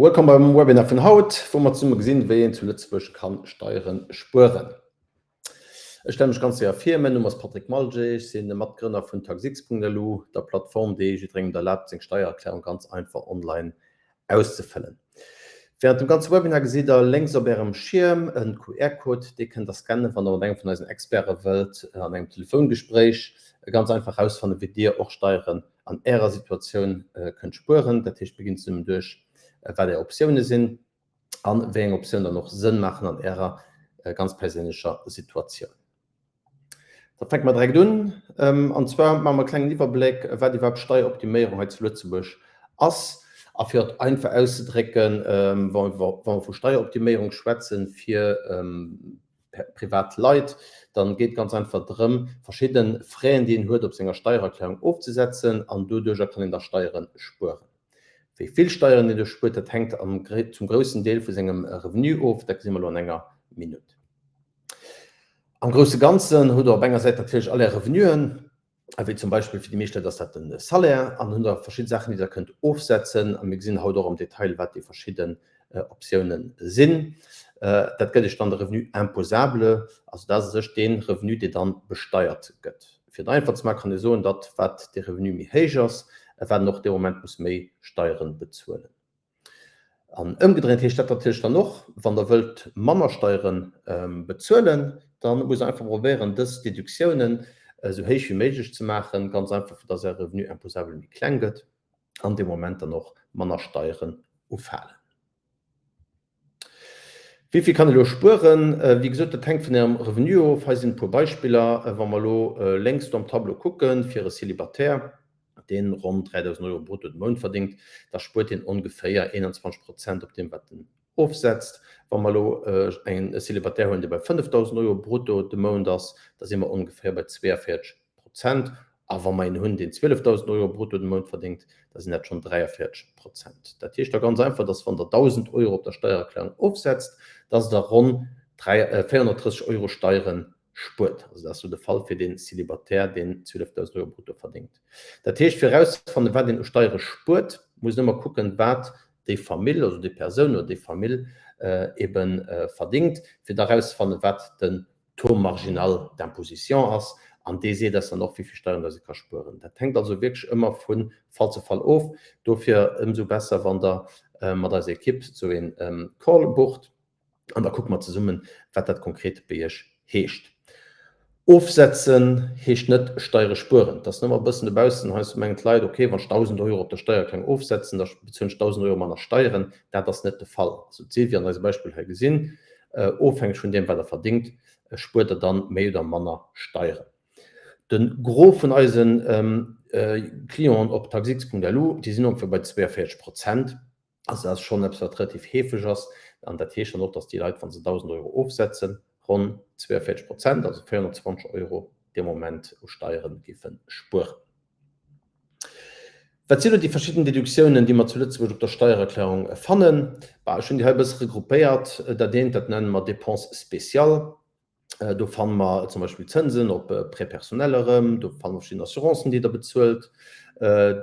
Welcome beim Webinar vun haut, wou mer zesumme gesinn, wéi een zu Lëtzebuerg kann Steieren spueren. Ech stelle mech ganz séier vir, mäin Numm ass Patrick Malger, ech sinn de Matgrënner vun Taxx.lu, der Plattform, déi jidderengem et erlaabt, seng Steiererklärung ganz einfach online auszefëllen. Während dem ganze Webinar gesitt der lénks op ärem Schierm en QR-Code, dee kënnt der scannen, wann der mat engem vun eisen Experte wëllt an engem Telefongespréich ganz einfach erausfannen, wéi dir och Steieren an Ärer Situatioun kënnt spueren. Dat heescht, mir ginn zesummen duerch, wat Är Optioune sinn a wéi eng Optioun dann och Sënn maachen an Ärer ganz perséinlecher Situatioun. Da fänke mer direkt un. An zwar maache mer e klengen Iwwerbléck, wat iwwerhaapt Steieroptiméierung hei zu Lëtzebuerg ass. A fir et einfach auszedrécken, wa mer vu Steieroptiméierung schwätzen, fir privat Leit, dann geet ganz einfach drëm, verschidden Fräen, déi een huet, op senger Steiererklärung ofzesetzen an doduercher kann een da Steieren spueren. Wéi vill Steieren een do spuert, dat hänkt am zum groussen Deel vu sengem Revenu of, dat gesi mer elo an enger Minutt. Am grousse Ganzen hutt Der op enger Säit natierlech all Är Revenuen, wéi zum Beispill fir déi meescht Leit ass dat de Salaire, an hunn da verschidde Saachen, déi Der kënnt ofsetzen. A mir gesinn haut och am Detail, wat déi verschidden Optiounen sinn. Dat gëtt Iech dann de Revenu imposable, also dat ass u sech dee Revenu, dee dann besteiert gëtt. Fir et einfach ze maachen, kann ee soen, datt wat dee Revenu méi héich ass, wat en och dee Moment muss méi Steiere bezuelen. An ëmgedréint heescht dat natierlech dann och, wann Der wëllt manner Steiere bezuelen, da musst Der einfach probéieren, dës Deduktiounen esou héich wéi méiglech ze maachen, ganz einfach, fir dass Äre Revenu imposable méi kleng gëtt an dee Moment dann och manner Steieren ufalen. Wéi vill kann ee lo spueren? Wéi gesot, dat hänkt vun Ärem Revenu of. Hei sinn e puer Beispiller. Wa mer elo lénks do am Tableau kucken, fir e Célibataire, deen ronn 3.000 Euro brutto de Mount verdéngt, da spuert deen ongeféier 21 Prozent op deem, wat en ofsetzt. Wa mer elo e Célibataire huelen, dee bei 5.000 Euro brutto de Mount ass, da si mer ongeféier bei 42 Prozent. A wa mer een hunn, deen 12.000 Euro brutto de Mount verdéngt, da sinn dat schonn 43 Prozent. Dat heescht da ganz einfach, dass wann Der 1.000 Euro op der Steiererklärung ofsetzt, dass Der ronn 430 Euro Steiere spuert. Also dat ass elo de Fall fir dee Célibataire, deen 12.000 Euro brutto verdéngt. Dat heescht, fir erauszefannen, wat een u Steiere spuert, muss een ëmmer kucken, wat déi Famill, also déi Persoun oder déi Famill ebe verdéngt, fir da erauszefannen, wat de Taux marginal d'imposition ass, an dee seet eis dann och, wéi vill Steieren dass ee ka spueren. Dat hänkt also wierklech ëmmer vu Fall zu Fall of. Dofir ëmsou besser, wann Der mat eiser Ekipp esou ee Call bucht, an da kucke mer zesummen, wat dat konkret bei Iech heescht. Ofsetzen heescht net Steiere spueren. Et ass nëmmer e bëssen dobaussen, heiansdo mengen d'Leit, okay, wann ech 1.000 Euro op der Steiererklärung ofsetzen, da bezuelen ech 1.000 Euro manner Steieren. Dat ass net de Fall. Also et si wéi an eisem Beispill hei gesinn, Ofhängeg vun deem wat der verdingt, spuert der dann méi oder manner Steieren. De Gros vun eisen Clienten op taxx.lu, déi sinn ongeféier bei 42 Prozent. Also dat ass schonn eppes wat relativ heefeg ass. An dat heescht dann och, datt déi Leit, wa se 1.000 Euro ofsetzen, ronn 42 Prozent, also 420 Euro dee Moment u Steieren géife spueren. Wat sinn elo déi verschidden Deduktiounen, déi mer zu Lëtzebuerg op der Steiererklärung fannen? Bah, ech hunn déi hei e bësse regroupéiert. Dat eent, dat nenne mer Dépenses spéciales. Do fanne mer zum Beispill Zënsen op Prêts personnels erëm, do fanne mer verschidden Assurancen, déi Der bezuelt.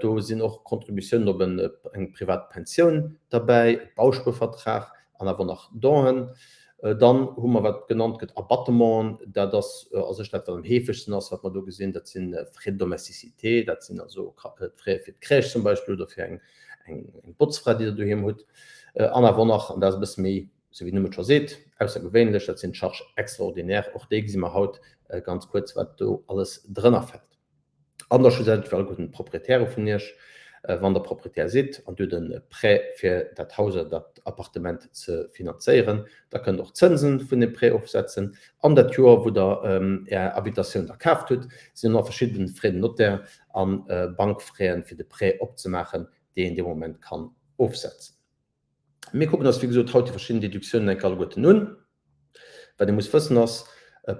Do sinn och Contributiounen op eng privat Pensioun derbäi, e Bauspuervertrag an awer nach Donen. Dann hu mer, wat genannt gëtt, Abattementen. Dat ass a sech dat, wat am heefegsten ass, wat mer do gesinn. Dat si Frais de domesticité, dat sinn also d'Fraie fir d'Crèche zum Beispill oder fir eng Botzfra, déi Der doheem hutt. An awer och nach, an dat ass e bësse méi, esou wéi den Numm et scho seet, aussergewéinlech, dat sinn d'Charges extraordinaires. Och déi gesi mer haut ganz kuerz, wat do alles drënner fält. An da schlussendlech fir alleguerten d'Proprietäre vun Iech, wann Der Proprietär sidd an Dir hutt e Prêt fir dat Haus oder dat Appartement ze finanzéieren, da kënnt Der och d'Zënse vun deem Prêt ofsetzen. An dat Joer, wou Der Är Habitatioun da kaaft hutt, sinn och nach verschidde Frais de notaire a Bankfraisen, fir de Prêt opzemaachen, déi een dee Moment kann ofsetzen. Mir kucken eis, wéi gesot, haut déi verschidden Deduktiounen enk alleguerten un. Wat ee muss wëssen ass,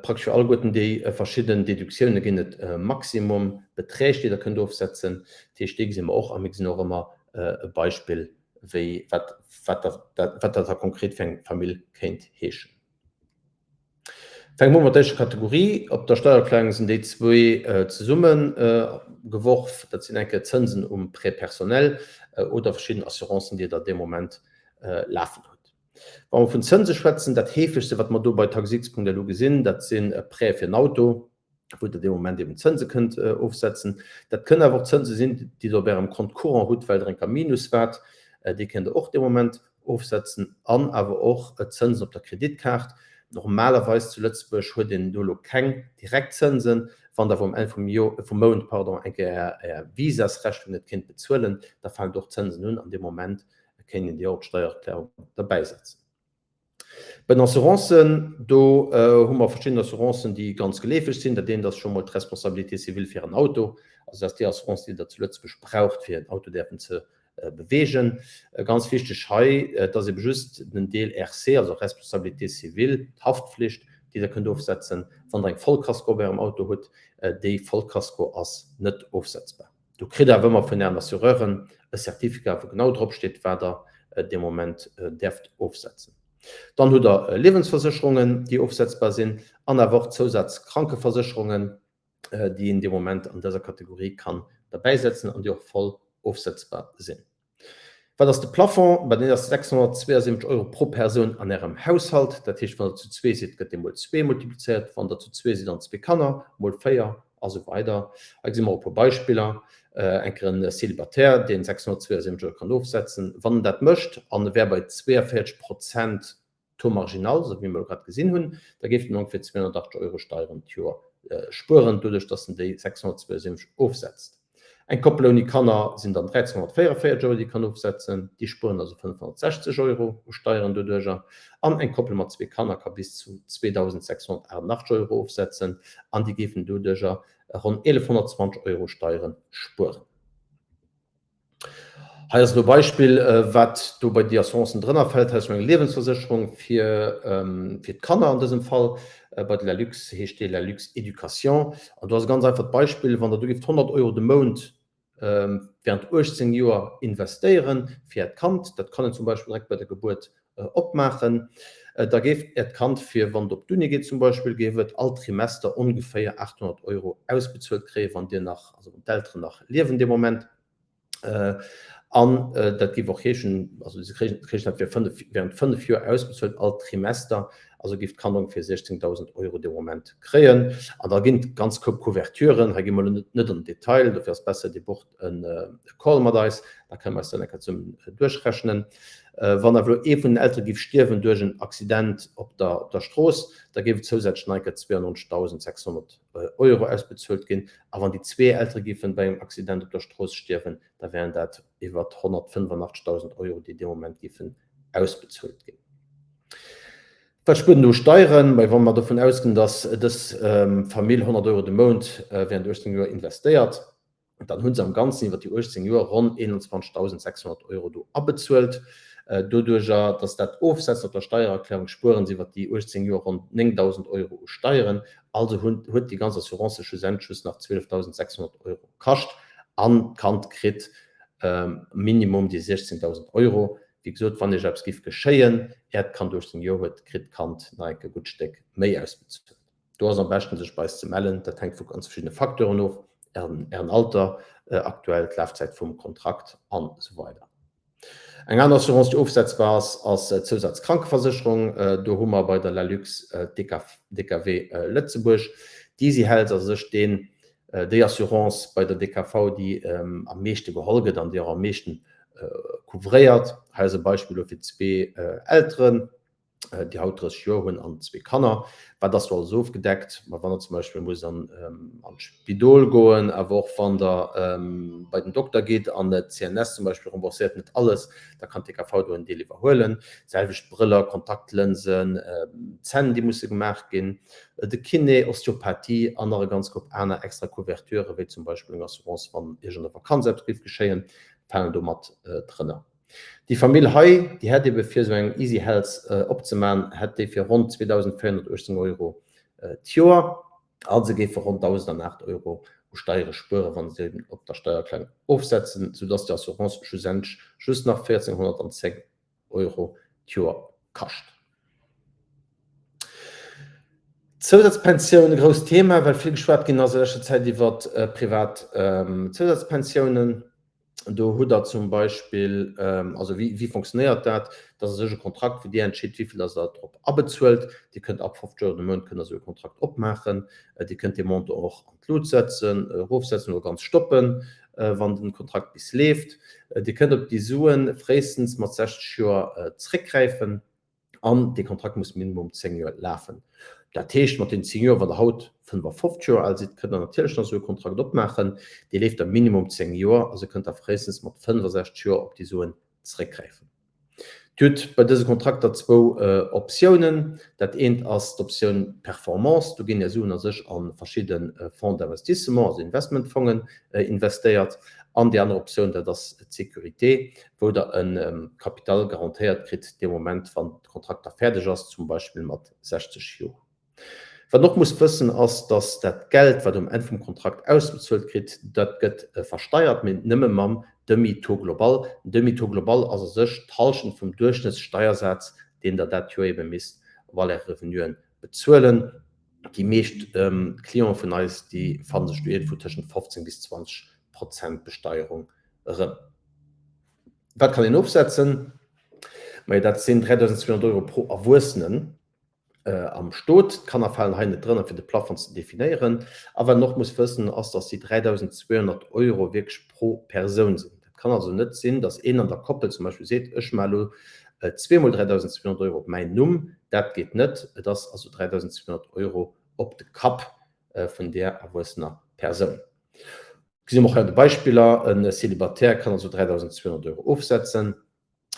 praktesch fir alleguerten déi verschidden Deduktioune ginn et Maximum Beträg, déi Der kënnt ofsetzen. Dat heescht, déi gesi mer och a mir gesinn och ëmmer e Beispill, wéi, wat, wat dat da konkret fir eng Famill kéint heeschen. Fänke mer u mat der éischter Kategorie. Op der Steiererklärung sinn déi zwee zesumme geworf. Dat sinn eng Kéier d'Zënsen um Prêt personnel oder verschidden Assurancen, déi Der dee Moment. lafen hutt. Wa mer vun Zënse schwätzen, dat heefegste wat mer do bei taxx.lu gesinn, dat si Prêtë fir en Auto, wou Der dee Moment eben d'Zënse kënnt ofsetzen. Dat kënnen awer och Zënse sinn, déi Der op Ärem Compte courant hutt, well Der eng Kéier Minus waart. Déi kënnt Der och dee Moment ofsetzen. An awer och Zënsen op der Kreditkaart. Normalerweis zu Lëtzebuerg huet een do elo keng direkt Zënsen. Wann Der awer um Enn vum Jo, vum Mount, pardon, eng Kéier Är Visasrechnung net kéint bezuelen, da falen do och Zënsen un an dee Moment kéint een déi och op d'Steiererklärung derbäisetzen. Bei den Assurancen, do hu mer verschidden Assurancen, déi ganz geleefeg sinn. Dat eent ass scho mol d'Responsabilité civile fir en Auto. Also dat ass déi Assurance, déi Der zu Lëtzebuerg braucht, fir en Auto däerfen ze beweegen. Ganz wichteg hei, et ass ebe just den Deel RC, also Responsabilité civile, d'Haftflicht, déi Der kënnt ofsetzen, wann Der eng Vollkasko op Ärem Auto hutt. Déi Vollkasko ass net ofsetzbar. Do kritt der awer ëmmer vun Ären Assureuren e Certificat, wou genau drop steet, wat Der dee Moment däerft ofsetzen. Dann hutt Der Liewensversécherungen, déi ofsetzbar sinn, an awer och Zousazkrankeversécherungen, déi een dee Moment an dëser Kategorie kann derbäisetzen an déi och voll ofsetzbar sinn. Wat ass de Plafond? Bah, deen ass 672 Euro pro Persoun an Ärem Haushalt. Dat heescht, wann Der zu zwee sidd, gëtt dee mol zwee multiplizéiert, wann Der zu zwee sidd an zwee Kanner, mol véier a sou weider. Hei gesi mer och e puer Beispiller. Eng Kéier en Célibataire, deen 672 Euro kann ofsetzen. Wann en dat mécht an e wär bei 42 Prozent Taux marginal, esou wéi mer elo grad gesinn hunn, da géif en ongeféier 280 Euro Steieren d'Joer spueren, doduerch datt en déi 672 ofsetzt. Eng Koppel ouni Kanner sinn dann 1.344 Euro, déi e kann ofsetzen, déi spueren also 560 Euro u Steieren doduercher. An eng Koppel mat zwee Kanner ka bis zu 2.688 Euro ofsetzen an déi géifen doduercher ronn 1.120 Euro Steiere spueren. Hei ass elo e Beispill, wat do bei déi Assurancen drënner fält. Hei ass elo eng Liewensversécherung fir fir d'Kanner an dësem Fall. Bei de Lalux heescht déi Lalux Éducation. An do ass e ganz einfacht Beispill, Wann Der do géift 100 Euro de Mount während 18 Joer investéiere fir Äert Kand, dat kann een zum Beispill direkt bei der Gebuert opmaachen, da géif Äert Kand fir, wann et op d'Uni geet zum Beispill, géif et all Trimester ongeféier 800 Euro ausbezuelt kréien, wann Dir nach, also wann d'Elteren nach liewen dee Moment. An dat géif och heeschen, also se kréien dat fir fënnef, während fënnef Joer ausbezuelt all Trimester, also géif d'Kand ongeféier 16.000 Euro dee Moment kréien. An da ginn et ganz Koup Couverturen, hei gi mer elo net an den Detail, dofir ass besser Dir bucht e Call mat eis, da kënne mer eis dat eng Kéier zesummen duerchrechnen. Wann awer elo ee vun den Eltere géif stierwen duerch en Accident op der op der Strooss, da géif et zousätzlech nach eng Kéier 92.600 Euro ausbezuelt ginn. A wann déi zwee Eltere géifen bei engem Accident op der Strooss stierwen, da wären dat iwwer 185.000 Euro, déi dee Moment géifen ausbezuelt ginn. Wat spuert een do u Steieren? Mä wa mer dovun ausginn, datt dës Famill 100 Euro de Mount während 18 Joer investéiert, Dann hu se am Ganzen iwwer déi 18 Joer ronn 21.600 Euro do abezuelt. Doduerjer, dass dat ofsetzt op der Steiererklärung, spueren se iwwer déi 18 Joer ronn 9.000 Euro u Steieren. Also hunn, huet déi ganz Assurance schlussendlech just nach 12.600 Euro kascht an d'Kand kritt minimum déi 16.000 Euro. Wéi gesot, wann Iech eppes giff geschéien, Äert Kand 18 Joer huet, kritt d'Kand nach enk e gutt Stéck méi ausbezuelt. Do ass am beschten sech bei eis ze mellen. Dat hänkt vu ganz verschiddene Facteuren of, Ären Alter, aktuell d'Lafzäit vum Kontrakt an esou weider. Eng aner Assurance déi ofsetzbar ass, ass d'Zousazkrankeversécherung. Do hu mer bei der Lalux d'DKW Lëtzebuerg. D'EasyHealth ass u sech deen, déi Assurance bei der DKV déi am meeschte geholl gëtt an déi och am meeschten couvréiert. Hei ass e Beispill elo fir zwee Elteren. déi haut 30 Joer hunn an zwee Kanner. Wat ass do alles ofgedeckt? Ma wann der zum Beispill musst an d'Spidol goen, awer och wann der bei den Dokter gitt an d'CNS zum Beispill rembourséiert net alles, da kann d'DKV do en Deel iwwerhuelen. D'selwecht Brëller, Kontaktlënsen, Zänn, déi musse gemaach ginn, de Kiné, Osteopathie an nach e ganz Koup aner extra Couverturen, wéi zum Beispill eng Assurance, wann Iech an der Vakanz eppes géif geschéien, falen do mat drënner. Déi Famill hei, déi hätt ebe fir esou eng Easy Health opzeman, hätt déi fir ronn 2.418 Euro d'Joer, also géife ronn 1.008 Euro u Steiere spueren, wa se déi op der Steiererklärung ofsetzen, soudass déi Assurance schlussendlech just nach 1.410 Euro d'Joer kascht. D'Zousazpensioun, e grousst Thema, well vill geschwat ginn ass a leschter Zäit iwwer privat Zousazpensiounen. Do hutt Der zum Beispill, also wéi, wéi fonctionnéiert dat? Dat ass u sech e Kontrakt, wou Dir entscheet, wéi vill dass Der drop abezuelt. Dir kënnt ab 50 Euro de Mount kënnt Der esou e Kontrakt opmaachen. Dir kënnt dee Montant och an d'Lut setzen, erofsetzen oder ganz stoppen, wann den Kontrakt bis leeft. Dir kënnt op déi Suen fréistens mat 60 Joer zréckgräifen. An dee Kontrakt muss minimum 10 Joer lafen. Dat heescht, mat den 10 Joer, wann Der haut 55 Joer al sidd, kënnt Der natierlech nach esou e Kontrakt opmaachen. Dee leeft da minimum 10 Joer, also kënnt Der fréistens mat 65 Joer op déi Suen zréckgräifen. Dir hutt bei dëse Kontrakter zwou Optiounen. Dat eent ass d'Optioun Performance. Do ginn Är Suen a sech a verschidde Fonds d'investissement, also Investmentfongen, investéiert. An déi aner Optioun, dat ass d'Sécurité, wou Der e Capital garantéiert kritt dee Moment, wann de Kontrakt da fäerdeg ass, zum Beispill mat 60 Joer. Wat een och muss wëssen, ass, dass dat Geld, wat um Enn vum Kontrakt ausbezuelt kritt, dat gëtt versteiert, mee nëmme mam Demi-taux global. Den Demi-taux global ass a sech d'Hallschent vum Duerchschnëttssteiersaz, deen Der dat Joer ebe misst op all Är Revenuen bezuelen. Déi meescht Cliente vun eis, déi fanne sech do iergendwou tëschent 15 bis 20 Prozent Besteierung erëm. Wat kann een ofsetzen? Majo, dat sinn 3.200 Euro pro Erwuessenen am Stot. D'Kanner falen hei net drënner, fir de Plafond ze definéieren. A wat een och muss wëssen, ass, dass déi 3.200 Euro wierklech pro Persoun sinn. Dat kann also net sinn, dass een an der Koppel zum Beispill seet, ech maache elo zweemol 3.200 Euro op mäin Numm. Dat geet net. Et ass also 3.200 Euro op de Kapp vun där erwuessener Persoun. Gesi mer och hei an de Beispiller, E Célibataire kann also 3.200 Euro ofsetzen,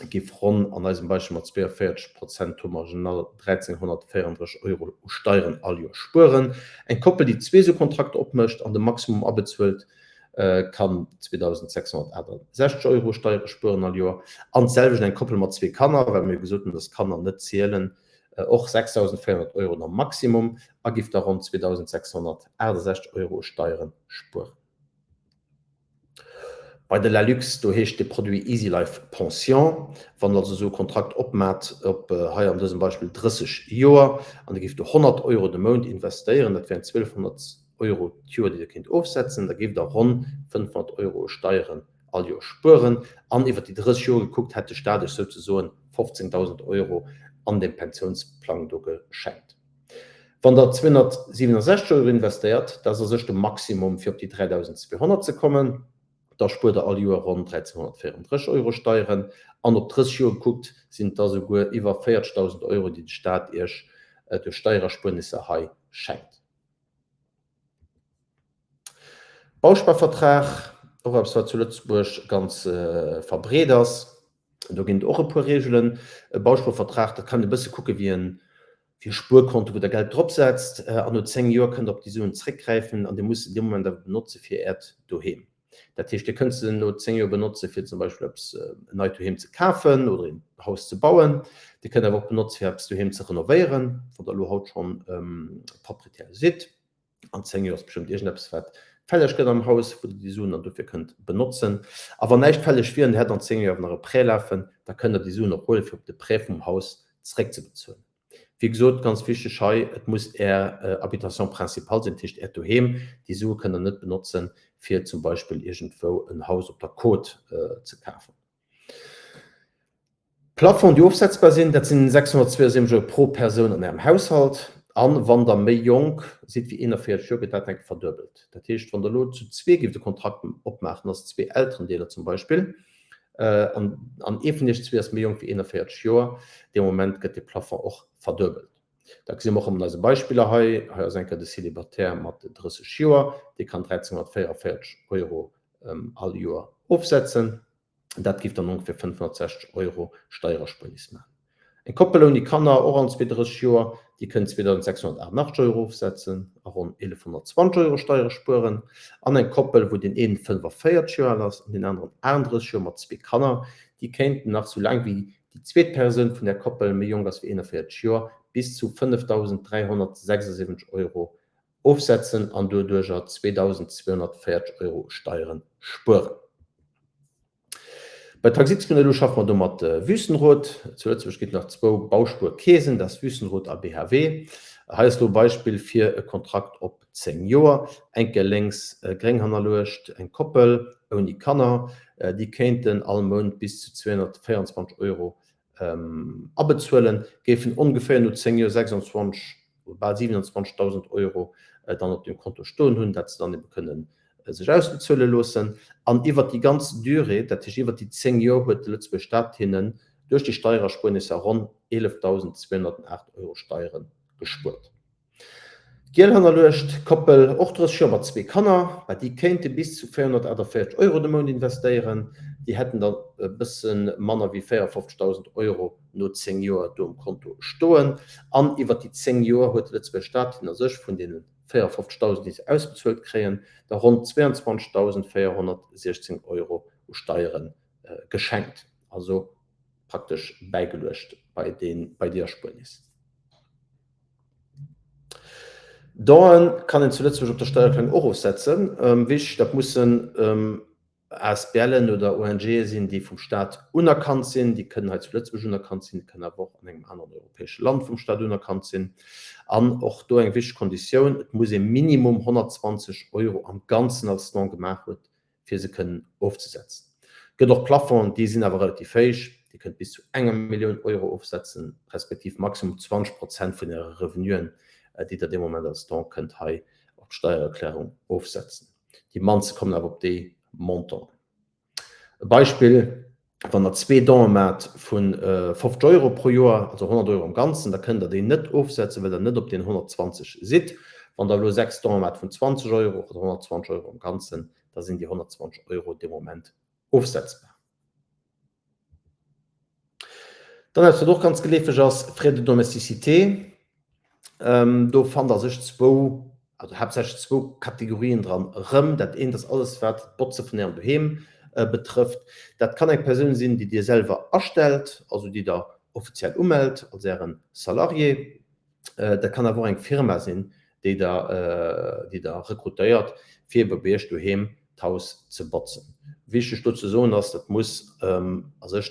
géif ronn an eisem Beispill mat 42 Prozent Taux marginal 1.334 Euro u Steieren all Joer spueren. Eng Koppel, déi zwee esou Kontrakter opmécht an de Maximum abezuelt, kann 2.668 Euro Steiere spueren all Joer. An d'selwecht eng Koppel mat zwee Kanner, well mir jo gesot hunn, dass Kanner net zielen, och 6.400 Euro am Maximum a giff da ronn 2.668 Euro u Steiere spueren. Bei de Lalux, do heescht de Produit Easy Life Pension. Wann der also esou e Kontrakt opmat op hei an dësem Beispill 30 Joer an der giff do 100 Euro de Mount investéieren, dat wären 1.200 Euro d'Joer déi der kéint ofsetzen, da giff der ronn 500 Euro u Steieren all Joer spueren. An iwwer déi 30 Joer gekuckt hätt de Staat iech souzesoen 15.000 Euro an deem Pensiounsplang do geschenkt. Wann der 267 Euro investéiert, dat ass a sech de Maximum fir op déi 3.200 ze kommen, da spuert der all Joer ronn 1.334 Euro Steieren. An op 30 Joer gekuckt sinn et da souguer iwwer 40.000 Euro, déi de Staat iech duerch Steiererspuernisser hei schenkt. Bausparvertrag, och eppes wat zu Lëtzebuerg ganz verbreet ass. Do ginn et och e puer Reegelen. E Bauspuervertrag, dat kann een e bësse kucke wéi en wéi e Spuerkonto, wou Der Geld drop setzt an no 10 Joer kënnt Der op déi Suen zréckgräifen an Dir musst se dee Moment awer benotze fir Äert Doheem. Dat heescht, Dir kënnt se no 10 Joer benotze fir zum Beispill eppes, en neit Doheem ze kafen oder een Haus ze bauen. Dir kënnt awer och benotze fir eppes doheem ze renovéieren, wann Der elo haut schonn Proprietär sidd. An 10 Joer ass bestëmmt iergendeppes wat fälleg gëtt am Haus, wou Der déi Suen dann dofir kënnt benotzen. A wann näischt fälleg wier an Der hätt an 10 Joer awer nach e Prêt lafen, da kënnt Der déi Suen och huelen, fir op de Prêt vum Haus zréckzebezuelen. Wéi gesot, ganz wichteg hei, et muss Är Habitation principale sinn, dat heescht Äert Doheem. Déi Sue kënnt Der net benotzen, fir zum Beispill iergendwou en Haus op der Côte ze kafen. Plafond, déi ofsetzbar sinn, dat sinn 672 Euro pro Persoun an Ärem Haushalt. A wann Der méi jonk sidd wéi 41 Joer, gëtt dat enke verduebelt. Dat heescht, wann Der elo zu zwee géift e Kontrakt opmaachen, also zwee Elterendeeler zum Beispill, an ee vun Iech zwee ass méi jonk wéi 41 Joer, dee Moment gëtt dee Plafond och verduebelt. Dat gesi mer och erëm an eise Beispiller hei. Hei ass eng Kéier de Célibataire mat 30 Joer, dee kann 1.344 Euro all Joer ofsetzen. Dat géif dann ongeféier 560 Euro Steiererspuernis maachen. Eng Koppel ouni Kanner, och allen zwee 30 Joer, déi kënnt 2.688 Euro ofsetzen a ronn 1.120 Euro Steiere spueren. An eng Koppel, wou deen een 45 Joer al ass an deen aneren 38 Joer mat zwee Kanner, déi kéinten nach, sou laang wéi déi zweet Persoun vun där Koppel méi jonk ass wéi 41 Joer, bis zu 5.376 Euro ofsetzen an doduercher 2.240 Euro Steiere spueren. Bei Taxixbenelu schaffe mer do mat Wüstenrot. Zu Lëtzebuerg ginn et nach zwou Bauspuerkeesen, dat ass Wüstenrot a BHW. Hei ass elo e Beispill fir e Kontrakt op 10 Joer. Enke lénks gréng hannerluecht, eng Koppel. ouni Kanner, déi kéinten all Mount bis zu 224 Euro abezuelen, géifen ongeféier no 10 Joer 26 oder bal 27.000 Euro dann op dem Konto stoen hunn, dat se dann ebe kënne sech ausbezuele loossen. An iwwert déi ganz Durée, dat heescht iwwert déi 10 Joer, huet de Lëtzebuerger Staat hinnen duerch déi Steiererspuernisser ronn 11.208 Euro Steiere gespuert. Giel hannerluecht Koppel, och 30 Joer mat zwee Kanner, bah déi kéinte bis zu 448 Euro de Mount investéieren. Déi hätten dann e bësse manner wéi 54.000 Euro no 10 Joer do um Konto stoen. An iwwer déi 10 Joer huet de Lëtzebuerger Staat hinner sech vun deene 54.000, déi se ausbezuelt kréien, da ronn 22.416 Euro u Steiere geschenkt, also praktesch bäigeluecht bei déi Erspuernis. Donen kann een zu Lëtzebuerg op der Steiererklärung och ofsetzen. Wichteg, dat mussen ASBLen oder ONGe sinn, déi vum Staat unerkannt sinn. Déi kënnen hei zu Lëtzebuerg unerkannt sinn, déi kënnen awer och an engem aneren europäesche Land vum Staat unerkannt sinn. An och do eng wichteg Konditioun, Et muss ee minimum 120 Euro am Ganzen als Don gemaach huet, fir se kënnen ofzesetzen. Et gëtt och Plafongen, déi sinn awer relativ héich, Dir kënnt bis zu enger Millioun Euro ofsetzen, respektiv maximum 20 Prozent vun Äre Revenuen, déi Der dee Moment als Don kënnt hei op d'Steiererklärung ofsetzen. Déi mannste kommen awer op déi Montanten. E Beispill, Wann Der zwee Donë maacht vu 50 Euro pro Joer, also 100 Euro am Ganzen, da kënnt Der déi net ofsetzen, well Der net op den 120 sidd. Wann Der elo sechs Donë maacht vun 20 Euro, also 120 Euro am Ganzen, da sinn déi 120 Euro dee Moment ofsetzbar. Dann eppes, wat och ganz geleefeg ass, Frais de domesticité. Do fannt Der sech zwou, also haaptsächlech zwou Kategorien dran erëm. Dat eent ass alles, wat d'Botze vun Ärem Doheem betrëfft. Dat kann eng Persoun sinn, déi Dir selwer astellt, also déi Der offiziell umellt als Äre Salarié. Dat kann awer och eng Firma sinn, déi Der, déi Der rekrutéiert, fir ebe bei Iech doheem d'Haus ze botzen. Wichteg do ze soen ass, dat muss a sech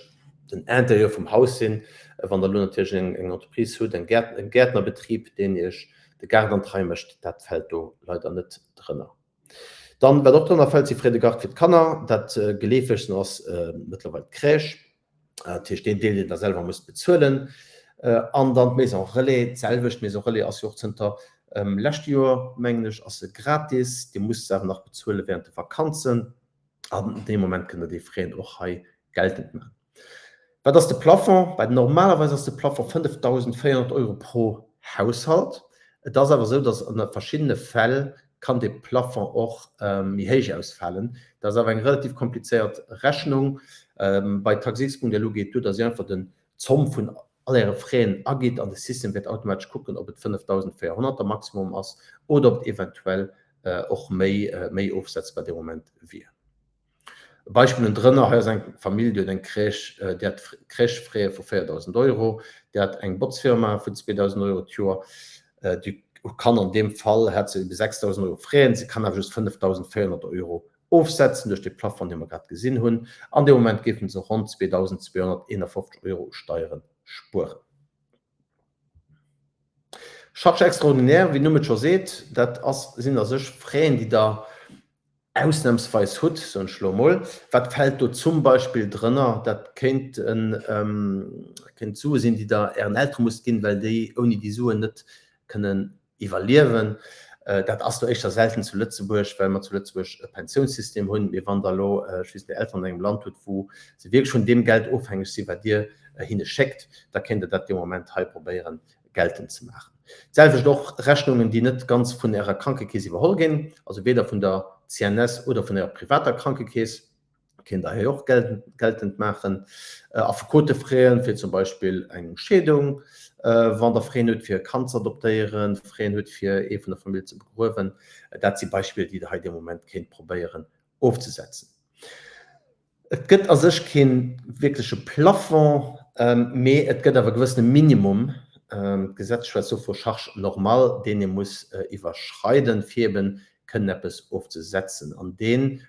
den Intérieur vum Haus sinn. Wann Der elo natierlech eng Entreprise hutt, eng Gäert, e Gäertnerbetrib, deen Iech de Gaart an d'Rei mécht, dat fält do leider net drënner. Dann, wat och drënner fält, si Frais de garde fir d'Kanner. Dat geleefegsten ass mëttlerweil d'Crèche. Dat heescht deen Deel, deen Der selwer musst bezuelen. An dann d'Maison Relais, d'selwecht. D'Maison Relais ass jo och zënter leschte Joer, mengen ech, ass se gratis. Dir musst se awer nach bezuele während de Vakanzen. An dee Moment kënnt Der déi Fräen och hei geltend maachen. Wat ass de Plafond? Bei normalerweis ass de Plafond 5.400 Euro pro Haushalt. Et ass awer esou, datt an verschiddene Fäll kann dee Plafond och méi héich ausfalen. Dat ass awer eng relativ komplizéiert Rechnung. Bei Taxis.lu geet duer, datt Dir einfach den d'Zomm vun all Äre Fräen agitt an de System wäert automatesch kucken, ob et 5.400 der Maximum ass oder ob et eventuell och méi méi ofsetzbar dee Moment wier. E Beispill un drënner, hei ass eng Famill, déi huet eng Crèche, déi hat Crèchefraie vu 4.000 Euro, déi hat eng Botzfirma vun 2.000 Euro d'Joer, déi kann an deem Fall, hat se ebe 6.000 Euro Fräen, se kann awer just 5.400 Euro ofsetzen duerch dee Plafond, dee mer grad gesinn hunn. An deem Moment géife se ronn 2.251 Euro u Steiere spueren. Charge extraordinaire, wéi den Numm et scho seet, dat ass, sinn a sech Fräen, déi Der ausnahmsweis hutt, soen ech elo emol. Wat fält do zum Beispill drënner? Dat kéinten, kéint Sue sinn, déi Der Ären Eltere musst ginn, well déi ouni déi Suen net kënnen iwwerliewen. Dat ass lo éischter selten zu Lëtzebuerg, well mer zu Lëtzebuerg e Pensiounssystem hunn. Mee wann Der elo, ech weess net, Är Elteren an engem Land hutt, wou se wierklech vun deem Geld ofhängeg sinn, wat Dir hinne schéckt, da kéint Der dat dee Moment hei probéieren geltend ze maachen. D'selwecht och Rechnungen, déi net ganz vun Ärer Krankekeess iwwerholl ginn, also weder vun der CNS oder vun Ärer privater Krankekeess, kéint Der hei och geltend maachen. Affekotefraien fir zum Beispill eng Scheedung, wann Der Fraien hutt fir e Kand ze adoptéieren, Fraien hutt fir ee vun der Famill ze begruewen, dat si Beispiller, déi Der hei dee Moment kéint probéieren ofzesetzen. Et gëtt a sech kee wierkleche Plafond, mee et gëtt awer e gewëssene Minimum, d'Gesetz schwätzt do vu Charge normale, deen ee muss iwwerschreiden, fir eben kënnen eppes ofzesetzen. An deen,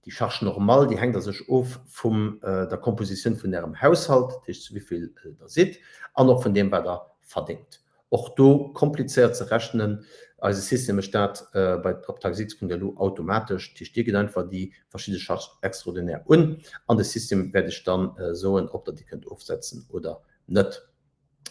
déi Charge normale, déi hänkt a sech of vum der Kompositioun vun Ärem Haushalt, dat heescht zu wéi vill Der sidd, an och vun deem, wat Der verdéngt. Och do komplizéiert ze rechnen. Eise System mécht dat bei op taxx.lu automatesch. Dat heescht, Dir gitt einfach déi verschidde Charges extraordinaires un an de System wäert Iech dann soen, ob Der déi kënnt ofsetzen oder net.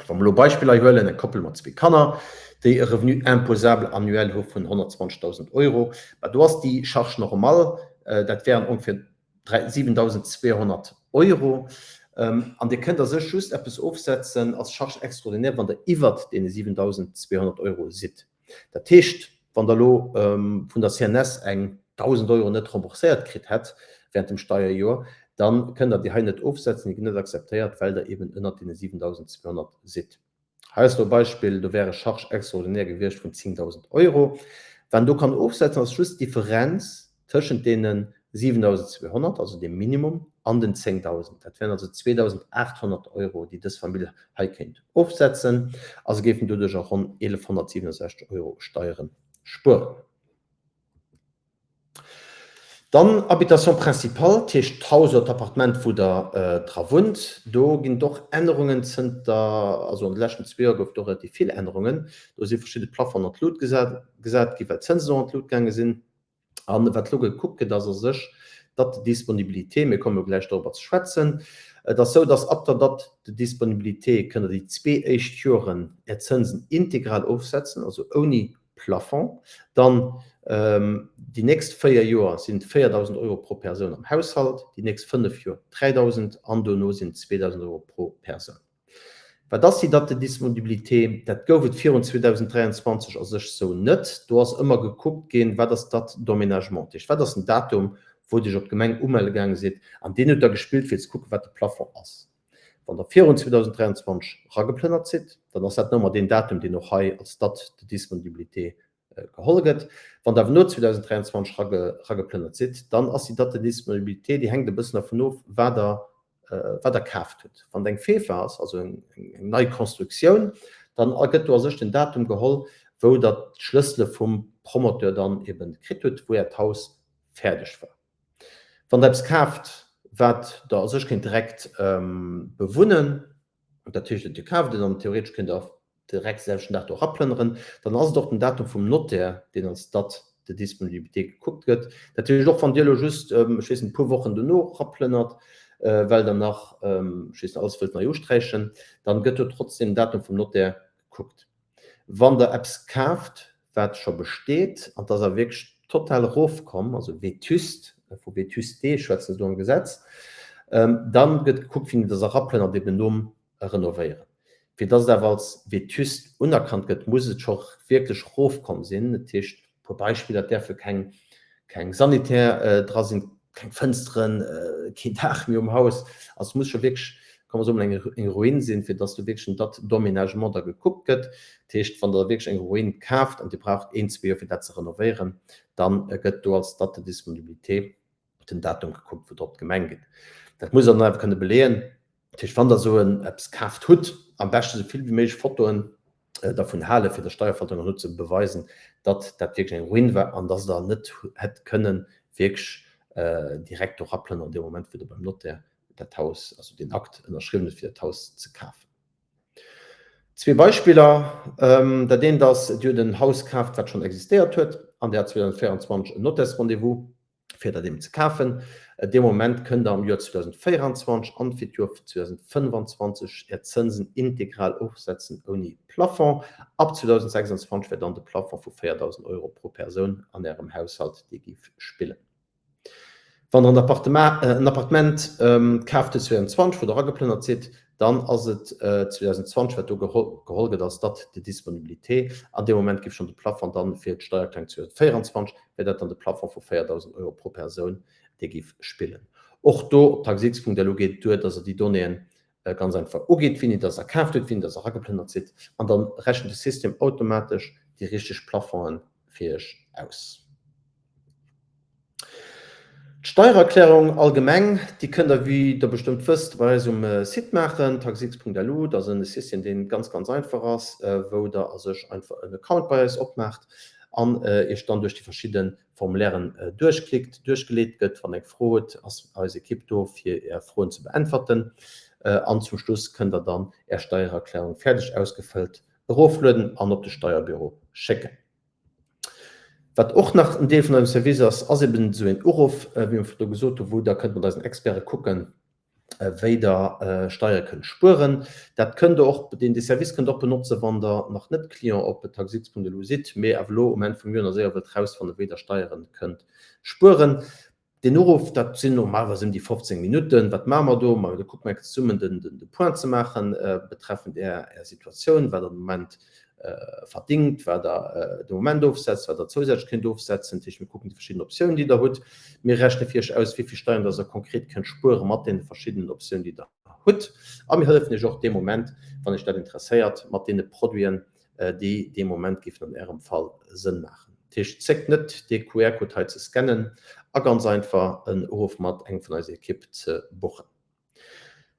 Wa mer elo Beispill hei huelen, eng Koppel mat zwee Kanner, déi e Revenu imposable annuel hu vun 120.000 Euro, ma do ass déi Charge normale, dat wären ongeféier 7.200 Euro. An Dir kënnt a sech just eppes ofsetzen als Charge extraordinaire, wann Der iwwert deene 7.200 Euro sidd. Dat heescht, wann Der elo vun der CNS eng 1.000 Euro net rembourséiert kritt hätt während dem Steierjoer, da kënnt Der déi hei net ofsetzen, déi ginn net akzeptéiert, well Der eben ënnert deene 7.200 sidd. Hei ass elo e Beispill, do wäre Charge extraordinaire gewiescht vun 10.000 Euro. Wat een do kann ofsetzen, ass just d'Differenz tëschent deene 7.200, also dem Minimum, an den 10.000. Dat wären also 2.800 Euro, déi dës Famill hei kéint ofsetzen, a se géifen doduercher ronn 1.167 Euro Steiere spueren. Dann Habitation principale, dat heescht d'Haus oder d'Appartement, wou Der dra wunnt. Do ginn et och Ännerungen zënter, also an de leschten zwee Joer gouf et do relativ vill Ännerungen. Do si verschidde Plafongen an d'Lut gesat gesat ginn, well d'Zënsen och an d'Lut gaange sinn. An wat elo gekuckt gëtt, ass a sech d'Date de disponibilité. Mir komme jo gläich dorobber ze schwätzen. Et ass esou, dass ab der Date de disponibilité kënnt Der déi zwee éischt Joren Är Zënsen integral ofsetzen, also ouni Plafond. Dann déi nächst 4 Joer sinn et 4.000 Euro pro Persoun am Haushalt, déi nächst 5 Joer 3.000 an dono sinn et 2.000 Euro pro Persoun. Wat ass déi Date de disponibilité? Dat gouf et virun 2023 a sech sou net. Do ass ëmmer gekuckt ginn, wat ass d'Date d'emménagement, dat heescht, wat ass den Datum, wou Dir Iech op d'Gemeng umelle gaange sidd, an deen huet da gespillt, fir ze kucken, wat de Plafond ass. Wann Der virun 2023 erageplënnert sidd, dann ass dat nëmmer deen Datum, deen och hei als Date de disponibilité geholl gëtt. Wann Der awer no 2023 erageplënnert sidd, dann ass déi Date de disponibilité, déi hänkt e bëssen dervun of, wat Der, wat Der kaaft hutt. Wann et eng FEFA ass, also eng nei Constructioun, dann gëtt do a sech den Datum geholl, wou Der d'Schlëssele vum Promoteur dann eeben kritt hutt, wou Äert Haus fäerdeg war. Wann der eppes kaaft, wat der a sech kéint direkt bewunnen, dat heescht, Dir kaaft et an theoretesch kéint Der direkt de selwechten Dag do eraplënneren, dann ass et och den Datum vum Notaire, deen als Date de disponibilité gekuckt gëtt. Dat heescht, och wann Dir elo just, ech weess net, e puer Wochen dono eraplënnert, well Der nach, ech weess net, alles wëllt nei usträichen, dann gëtt do trotzdem den Datum vum Notaire gekuckt. Wann Der eppes kaaft, wat scho besteet, an et ass awer wierklech total erofkomm, also vétuste, vu vétusté schwätzen se do am Gesetz, da gëtt gekuckt, wéini dass eraplënnert, eben nom Renovéieren. Fir dass et awer als vétuste unerkannt gëtt, muss et scho wierklech erofkomm sinn. Dat heescht, e puer Beispiller, et däerfe keng keng Sanitär dra sinn, keng Fënsteren, keen Daach méi um Haus. Also et muss scho wierklech, kann mer soen, eng Ruin sinn, fir dass do wierklech en Date d'emménagement da gekuckt gëtt. Dat heescht, wann Der wierklech eng Ruin kaaft an Dir braucht een, zwee Joer fir dat ze renovéieren, da gëtt do als Date de disponibilité den Datum gekuckt, wou Der op d'Gemeng gitt. Dat musst Der dann awer kënne beleeën. Dat heescht, wann Der esou eppes kaaft hutt, am beschte esou vill wéi méiglech Fotoen dervun halen, fir der Steierverwaltung herno ze beweisen, datt dat wierklech eng Ruin war an datt Der net hätt kënnen wierklech direkt do eraplënneren an deem Moment, wou Der beim Notaire dat Haus, also deen Akt ënnerschriwwen hutt, fir dat Haus ze kafen. Zwee Beispiller, Dat eent ass, Dir hutt en Haus kaaft, wat schonn existéiert huet, an Dir hat 2024 en Notairsrendez-vous. fir dat eben ze kafen. Dee Moment kënnt Der am Joer 2024 an fir d'Joer 2025 Är Zënsen integral ofsetzen ouni Plafond. Ab 2026 wär dann de Plafond vu 4.000 Euro pro Persoun an Ärem Haushalt, dee géif spillen. Wann Der en Appartement kaaft hutt 2020, wou Der erageplënnert sidd, Dann ass et 2020, wat do geholl gëtt als Date de disponibilité. An deem Moment géif schonn de Plafond dann fir d'Steiererklärung 2024, wär dat dann de Plafond vu 4.000 Euro pro Persoun, dee géif spillen. Och do op taxx.lu geet et duer, dass Der déi Donnéeën ganz einfach ugitt, wéini dass Der kaaft hutt, wéini dass Der erageplënnert sidd, an dann rechent de System automatesch déi richteg Plafonde fir Iech aus. D'Steiererklärung allgemeng, déi kënnt der, wéi der bestëmmt wësst, bei eis um Site maachen, taxx.lu. Dat ass en System, dee ganz, ganz einfach ass, wou der a sech einfach en Account bei eis opmaacht an iech dann duerch déi verschidde Formulairen duerchklickt, duerchgeleet gëtt. Wann der eng Fro hutt, ass eis Ekipp do, fir är Froen ze beäntwerten. An zum Schluss kënnt der dann är Steiererklärung fäerdeg ausgefëllt. eroflueden an op de Steierbüro schécken. Wat och nach en Deel vun eisem Service ass, ass eben esou een Uruff, wéi mer virdu gesot hunn, wou Der kënnt mat eisen Experte kucken, wéi Der Steiere kënnt spueren. Dat kënnt Der och, deen dee Service kënnt Der och benotzen, wann Der nach net Client op taxx.lu sidd, mee awer elo um Enn vum Joer nach séier wëllt rausfannen, wéi Der Steiere kënnt spueren. Deen Uruff, dat sinn normalerweis ëm déi 15 Minutten. Wat maache mer do? Ma do kucke mer zesummen de Point ze maachen betreffend Är Situatioun, wat Der de Moment verdingt, wat Der de Moment ofsetzt, wat Der zousätzlech kéint ofsetzen. Dat heescht, mir kucken déi verschidden Optiounen, déi Der hutt. Mir rechne fir Iech aus, wéi vill Steieren dass Der konkret kënnt spuere mat deene verschiddenen Optiounen, déi Der hutt. A mir hëllefen Iech och dee Moment, wann Iech dat interesséiert, mat deene Produiten, déi dee Moment géifen an Ärem Fall Sënn maachen. Dat heescht, zéckt net, dee QR-Code hei ze scannen a ganz einfach en Uruff mat engem vun eiser Ekipp ze buchen.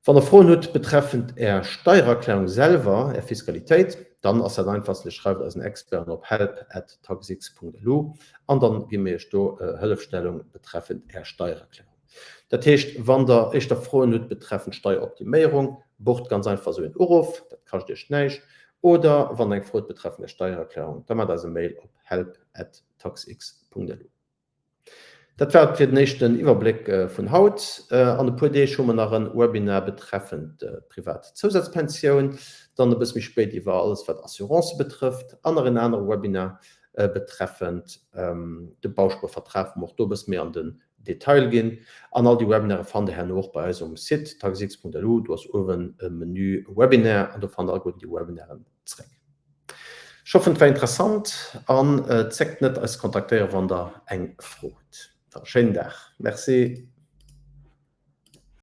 Wann Der Froen hutt betreffend Är Steiererklärung selwer, Är Fiskalitéit, dann ass dat einfachst, Dir schreift eisen Experten op help at taxx.lu an dann gi mir Iech do Hëllefstellung betreffend Är Steiererklärung. Dat heescht, wann Der éischter Froen hutt betreffend Steieroptiméierung, bucht ganz einfach esou een Uruff, dat kascht Iech näischt. Oder wann Der eng Fro hutt betreffend Är Steiererklärung, da maacht eis e Mail op help at taxx.lu. Dat war et fir den éischten Iwwerbléck vun haut. An e puer Deeg hu mer nach e Webinar betreffend d'privat Zousazpensioun, dann e bësse méi spéit iwwer alles wat Assurancë betrëfft an nach en anere Webinar betreffend de Bauspuervertrag, wou mer och do e bësse méi an den Detail ginn. An all déi Webinare fannt der herno och bei eis um Site taxx.lu. Do ass uewen e Menü Webinaire an do fannt der alleguerten déi Webinaren zréck. Ech hoffen et war interessant an zéckt net eis ze kontaktéieren wann der eng Fro hutt. Dann schéinen Dag. Merci.